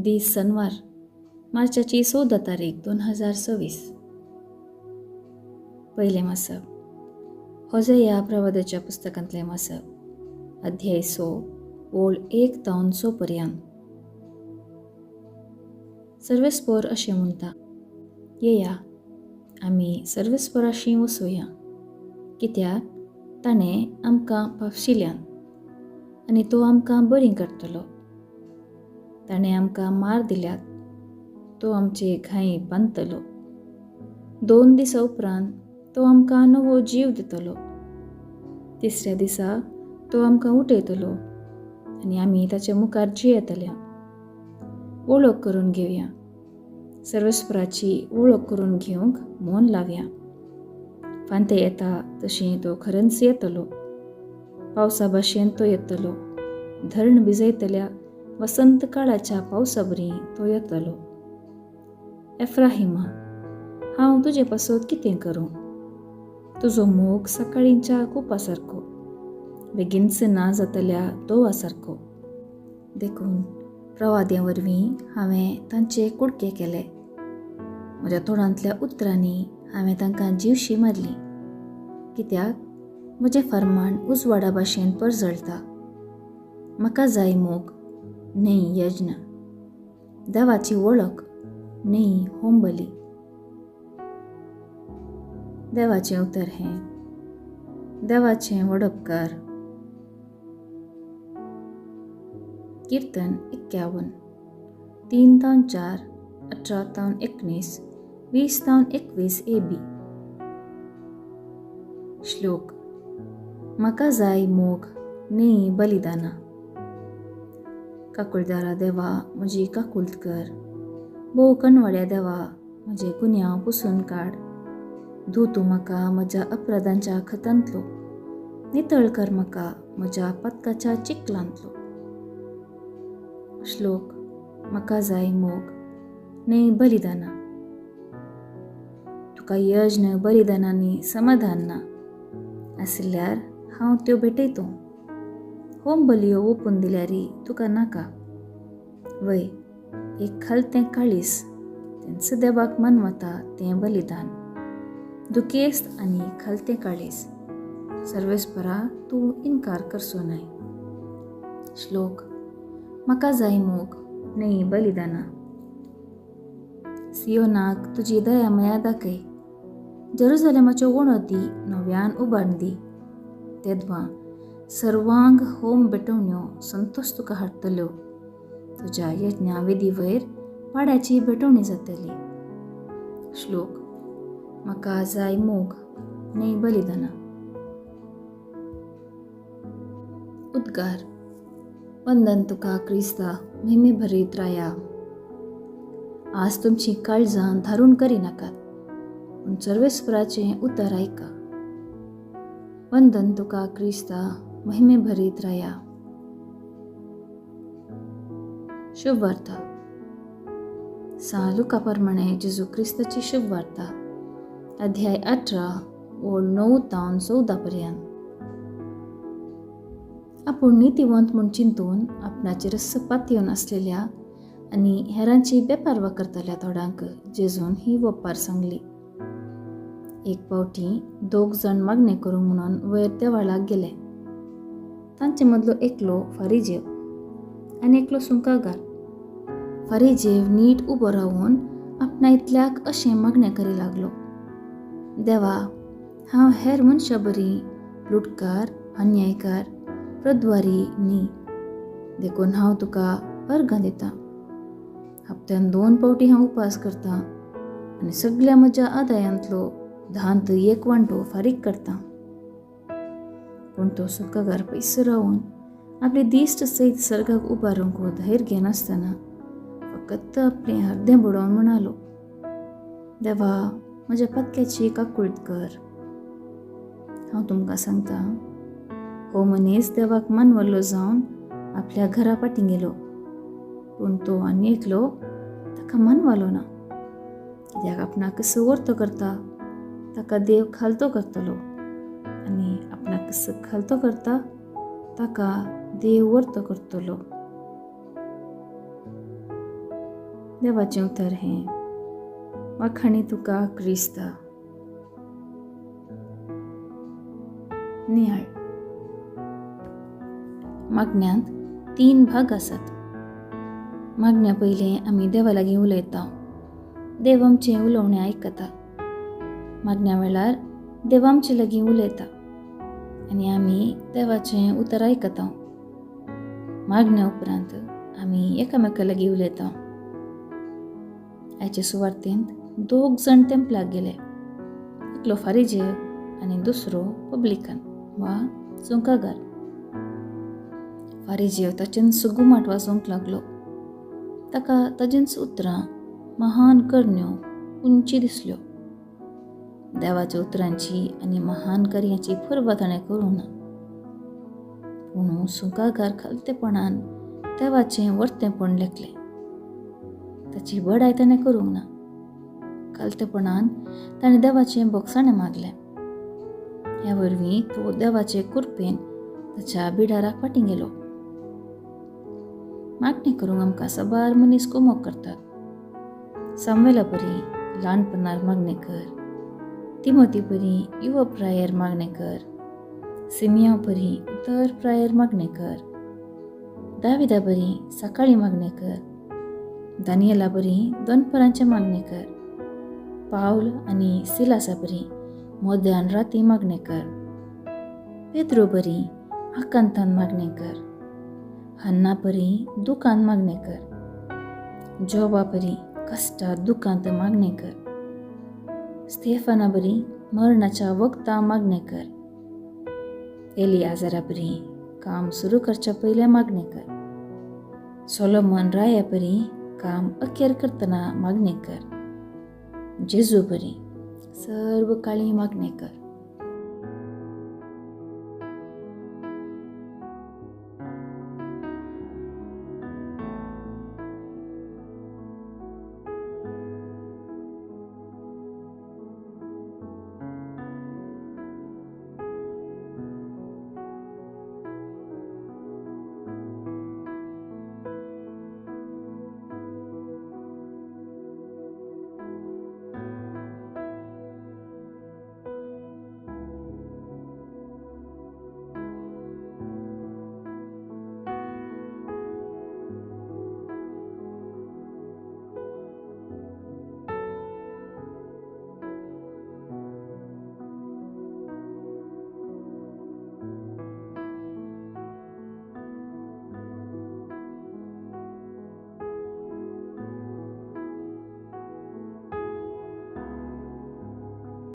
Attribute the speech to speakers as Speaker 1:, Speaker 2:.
Speaker 1: दीस सनवार, मार्चाची 14 तारीख 2026. पयलें वाचप होजेया प्रवादाच्या पुस्तकांतलें वाचप, अध्याय 6 ओळ 1 तावन 6 पर्यंत. सर्वेस्पोर अशें म्हणटा, येया आमी सर्वेस्पोराशी वसुया, कित्याक ताणें आमकां पावशिल्यान आनी तो आमकां बरी करतलो. ताणें आमकां मार दिल्यात, तो आमचे घाई बांदतलो. 2 दिसां उपरांत तो आमकां नवो जीव दितलो. तिसऱ्या दिसा तो आमकां उठयतलो आनी आमी ताच्या मुखार जियेतले. वळख करून घेवया, सर्वेस्पराची वळख करून घेवंक मन लावया. फांते येता तशी तो खरेंच येतलो, पावसा भाशेन तो येतलो, धरण भिजयतल्या वसंत काळाच्या पावसा बरी तो येतलो. एफ्राहिमा, हांव तुजे पासत कितें करूं? तुजो मोग सकाळींच्या कुपा सारको, बेगीनच ना जातल्या दोवा सारको. देखून प्रवाद्या वरवीं हांवें तांचे कुडके केले, म्हज्या तोंडांतल्या उतरांनी हांवें तांकां जिवशी मारली. कित्याक म्हजें फर्माण उजवाडा भाशेन परजळटा. म्हाका जाय मोग न्हय यज्ञ, देवाची वळख न्हय होमबली. देवाचें उतर हें, देवाचें वडपकार. कीर्तन 51, 3 तावन 4, 18 तावन 19, 20 तावन 21 AB. श्लोक, म्हाका जाय मोग न्हय बलिदाना. काकुळदारा देवा म्हजी काकुळट कर, भोव कणवाड्या देवा म्हजे गुन्यांव पुसून काड. धू तूं म्हाका म्हज्या अपराधांच्या खतांतलो, नितळ कर म्हाका म्हज्या पातकाच्या चिखलांतलो. श्लोक, म्हाका जाय मोग न्हय बलिदाना. तुका यज्ञ बलिदानांनी समाधान ना आसल्यार हांव त्यो भेटयतो. होम बलियो ओपून दिल्यारी तुका नाका. वय एक खालतें काळीस तेंच देवाक मानवता तें बलिदान. दुखेस्त आनी खालतें काळीस सर्वेस्परा तूं इनकार करचो न्हय. श्लोक, म्हाका जाय मोग न्हय बलिदाना. सियोनाक तुजी दया माया दाखय, जेरुजालेमाच्यो वणती नव्यान उबारून दी. तेदवा सर्वांग होम भेटवण्यो संतोश तुका हाडटल्यो, तुज्या यज्ञा वेदी वयर पाड्याची भेटवणी जातली. श्लोक, म्हाका जाय मोग न्हय बलिदाना. उद्गार, वंदन तुका क्रिस्ता महिमे भरीत राया. आज तुमची काळजां धारून करिनाकात, पूण सर्वेस्पराचें उतर आयका. वंदन तुका क्रिस्ता महिमे भरीत राया. शुभ वार्ता. सां लुका प्रमाणे जेजू क्रिस्ताची शुभ वार्ता, अध्याय 18 ओळ 9 तावन 14 पर्यंत. आपूण नितीवंत म्हूण चिंतून आपणाचेर पातयेवन आसलेल्या आनी हेरांची बेपारवा करतल्या थोड्यांक जेजून ही वपार सांगली. एक पावटी 2 जाण मागणें करूंक म्हणून वयर देवाळाक गेले. तांचे मदलो एकलो फारिजेव आनी एकलो सुंकागार. फारिजेव नीट उबो रावून आपणा इतल्याक अशें मागणें करी लागलो, देवा, हांव हेर मनशां बरी लुटकार, अन्यायकार, प्रद्वारी न्ही, देखून हांव तुका अर्गां दितां. हप्त्यान 2 पावटी हांव उपास करतां आनी सगल्या म्हज्या आदायांतलो 10 एक वांटो फारीक करतां. पूण तो सुंकागार पयस रावून आपली दिश्ट सयत सर्गाक उबारूंक धैर्य घेनासतना फकत आपलें हर्दें बुडोवन म्हणालो, देवा, म्हज्या पातक्याची काकुळट कर. हांव तुमकां सांगता, हो मनीस देवाक मानवल्लो जावन आपल्या घरा फाटीं गेलो, पूण तो आनी एकलो ताका मानवलो ना. कित्याक आपणाक कसो वर्तो करता ताका देव खालतो करतलो, आनी आपणाक कसो खालतो करता ताका देव वर्तो करतलो. देवाचें उतर हें. वाखाणी तुका क्रिस्ता. नियाळ. मागण्यांत 3 भाग आसात. मागण्या पयलें आमी देवा लागीं उलयता. देव आमचें उलोवणें आयकता. मागण्या वेळार देव आमचे लागीं उलयता आनी आमी देवाचें उतर आयकता. मागण्या उपरांत आमी एकामेका लागीं उलयता. आयचे सुवार्तेंत 2 जाण तेंपलाक गेले. एकलो फारिजेव आनी दुसरो पब्लिकन वा सुंकागार. फारिजेव ताचेंच गुमाट वाजोवंक लागलो. ताका ताजेंच उतरां महान करण्यो उंची दिसल्यो. देवाच्या उतरांची आनी महान कार्याची पर्वा ताणें करूंक ना. पूण सुंकागार खालतेपणान देवाचें वर्तेंपण लेखलें. ताची बडाय ताणें करूंक ना. खालतेपणान ताणें देवाचें बोगसाणें मागलें. ह्या वरवीं तो देवाचे कृपेन ताच्या बिडाराक फाटीं गेलो. मागणी करूंक आमकां साबार मनीस कोमोक करतात. सामुएला परी ल्हानपणार मागणें कर, तिमोती परी युवा प्रायेर मागणें कर, सिमिया परी उतर प्रायेर मागणें कर, दाविदा परी सकाळीं मागणें कर, दानियला परी दनपरांचें मागणें कर, पावल आनी सिलासा परी मध्यान राती मागणें कर, पेद्रो परी आकांतान मागणें कर, हन्ना परी दुकान मागणें कर, जोबा परी कश्टा दुकांत मागणें कर, स्तेफाना बरी मरणाच्या वखदां मागणें कर, एलियाजरा परी काम सुरू करच्या पयलें मागणें कर, सोलोमन राया परी काम अखेर करतना मागणें कर, जेजू परी सर्व काळी मागणें कर.